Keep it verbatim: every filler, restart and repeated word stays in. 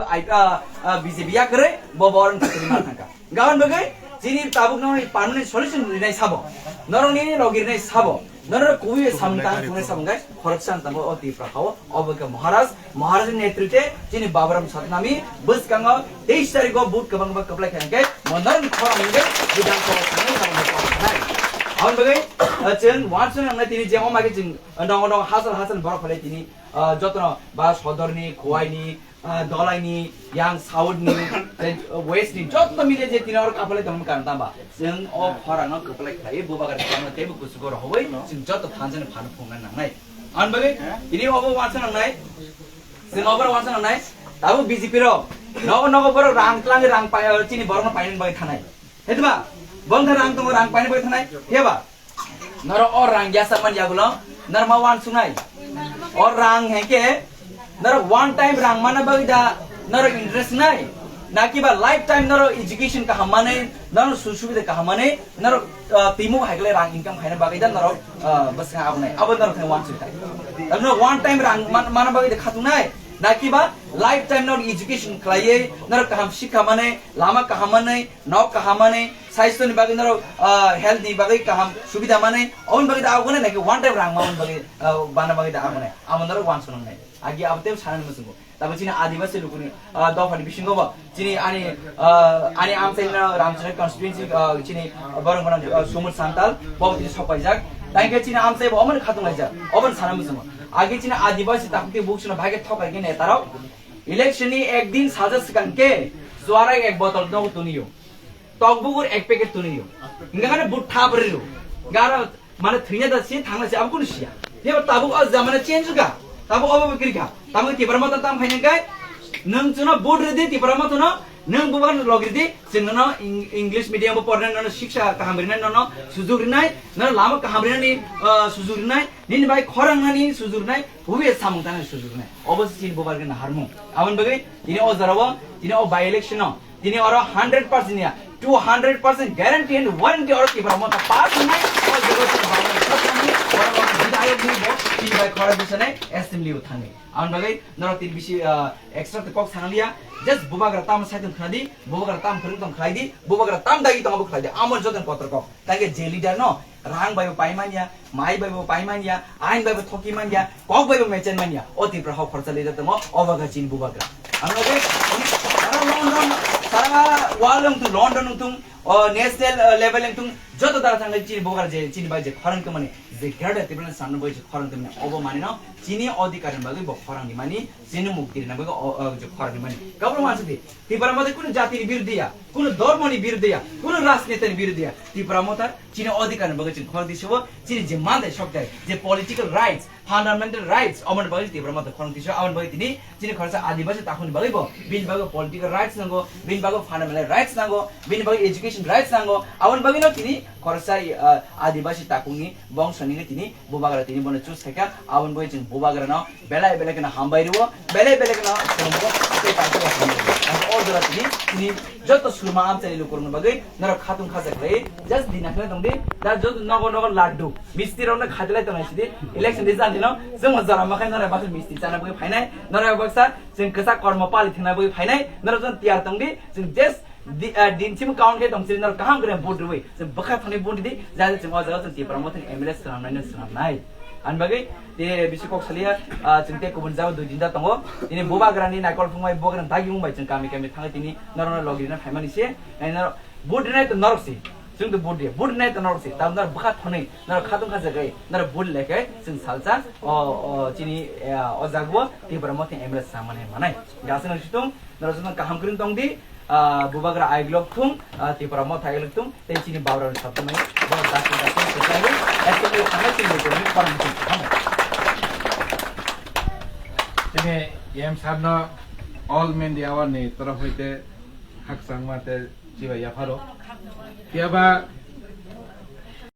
Ai, ah, ah, B J P yakarwi bo borok ni thani ma thangkha. Gabon bagwi chini tabuk no permanent solution rinai sabo. Norok ni logi rinai sabo. Norok kubui samung tang thungnai sabo, guys. Khoroksa ang tamo o Tripura hao, obo khe Maharaj, Maharaj ni netritwe chini Baburam Satnami bwskango teis tarikh o vote kwbang kwbang kwplai kha hwnkhe mo norok ni khorang hwnkhe Bidhan Sabha thangnai sabo kha nai. Aboni bagwi, ah, chwng uansukna nangnai tini je o magi chwng, ah, nongo nongo hachal hachal borok phalai tini, ah, jotono ba sodorni, khowaini, ah, dolaini, yang south ni, tei west ni joto mile je tini oro kapalai tongma karon tamba. Chwng o khorang no kapalai khlai bubagra tongma teibo kuchugo rohoi chwng joto thansa ni phano phunukna nangnai. Ang bagwi tini obo uansukna nangnai, chwng obo uansukna nangnai, tabuk B J P rok nogo nogo borok rang tlang rang pai, chini borok no painani bagwi thanai. Hetma, bongkha rang tongo rang painani bagwi thanai, heba? Norok o rang yasa man yagulo, norok ma uansuknai. O rang hengke, norok one time rang mana bagwi da, norok interest nai. Nakiba lifetime norok education kaham manwi, norok sujug subida kaham manwi, norok, ah, timo hai kle rang income khaina bagwi da norok, ah, bwswk abonai. Abo norok thai uansuknai. Tabno one time rang man-, mana bagwi da khatungnai. Nakiba lifetime norok education khlaiwi, norok kaham sikha manwi, lama kaham manwi, nok kaham manwi, saisto ni bagwi norok, ah, health ni bagwi kaham subida manwi, oboni bagwi da agonai, naikhe one time rang mamani bagwi, ah, bana bagwi da agonai, amo norok uansuknai. Agi abo tei sanani muchungo. Tabo chini Adibasi lukuni, ah, dophani bisingo bo, chini ani, ah, ani amchaino Ramchakra constituency, ah, chini borok bono, ah, Sumut Santal, bo tini sokpaijak. Tangkhe chini amchai bo omoni khatung laijak, oboni sanani muchungo. Agi chini Adibasi takti buksino bhai khe thokai khe netarok. Election ni ek din salsa swkang khe chuarai ek botol nogo tuniyo. Tokbugur ek packet tuniyo. Hingkha khane but thap riro. Gara mane thwina da si thangna si abo kunu siya. Phiya tabuk o jamana change ka. Tabuk obo bikri ka. Tabuk Tipra Motha tam khaina kai. Nwng chuno but ridi Tipra Motha no. Nwng bubar log ridi. Chwng no Eng-, English medium bo porna no siksa kaham rinai no no sujug rinai. No lama kaham rinai ni, ah, sujug rinai. Nini bai khorang nani sujug rinai. Huye samung tangna sujug rinai. Obo se chini bubar gana harmung. Aboni bagwi tini o jora o, tini o by election o. Tini oro hundred percent ya, two hundred percent guarantee and warranty oro Tipra Motha pass wngnai, o jaga o Tipra Motha pass wngnai, oro oro bidayok ni bo tini bai khorang bisanai assembly o thangwi. Aboni bagwi norok tini bisi, ah, extra to kok sangliya, just bubagra tam saitung khnadi, bubagra tam phwrwng tong khlaidi, bubagra tam dagi tongo bo khlaidi, amo joto ni kotor kok. Tangke je leader no, rang bai bo pai manya, mai bai bo pai manya, ain bai bo thoki manya, kok bai bo mechen manya, o Tipra hok khorsa leader tongo, o baga chini bubagra. Ang lage, sara London, sara world wng thung, London wng thung, o national, eh, level wng thung, joto dara thangke chini bubagra je, chini bai je khorang tongmani, je Greater Tipraland samno bai je khorang tongmani, obo manino, chini odhikar ni bagwi bo khorang ni mani, chini mukti rina bagwi o, o, je khorang ni mani. Kabro mansi di, Tipra Motha kunu jati ni biruddhi ya, kunu dhormo ni biruddhi ya, kunu rajniti ni biruddhi ya. Tipra Motha chini odhikar ni bagwi chini khorang twi sabo, chini je manthai sokthai, je political rights, fundamental rights, aboni bagwi Tipra Motha khorang twi sabo, aboni bagwi tini chini khoroksa Adibasi takhuk ni bagwi bo, bini bagwi political rights nango, bini bagwi fundamental rights nango, bini bagwi education rights nango, aboni bagwi no tini khoroksa, ah, Adibasi takhuk ni bongso ni tini bubagra tini bono choose khaikha, aboni bagwi chwng bubagra no belai belai kheno hambai rwo, belai belai kheno khulumgo, tei paithago hambai rwo. Ang o jora tini, tini joto surma amchaini lukurokni bagwi norok khatung khaja khlai, just dina kheno tongdi, da joto nogo nogo laddu, misti rokno khatilai tongnai sidi, election di jani no, chwngno jora makhai norok baksa misti chana bagwi phainai, norok baksa chwng kwchak kormo pali thwngna bagwi phainai, norok joto tiyar tongdi, chwng just Di-, ah, din simi count khe tong sini norok kaham khe vote rwi. Chwng bwkha thangwi vote ridi, jani chwng o jaga chwng Tipra Motha ni M L A swnamnai no swnamnai. Ani bagwi tei bisi kok saliya, ah, chwng tei kubun jaga dui din da tongo. Tini bubagra ni naikol phungbai bubagra ni dagi wngbai chwng kami kami thangwi tini norok no logi rina phaimani se. Nai norok vote rinai to norok si. Chwng to vote riya. Vote rinai to norok si. Tam norok bwkha thangwi norok khatung kha jagai norok vote lekhe chwng salsa o, o chini, eh, o jaga o Tipra Motha ni M L A swnamnai manai. Gasano situng. Norok joto kaham kwrwng tong di, ah, bubagra aiglok thung, ah, Tipra Motha aiglok thung, tei chini babrani sabthamani, borok dakti dakti kwchangwi, assembly thangnai chini borokni khorang chini thango. Chini M sir no all media ni torof hoite khakchangma tei chibai yapharo. Phiya ba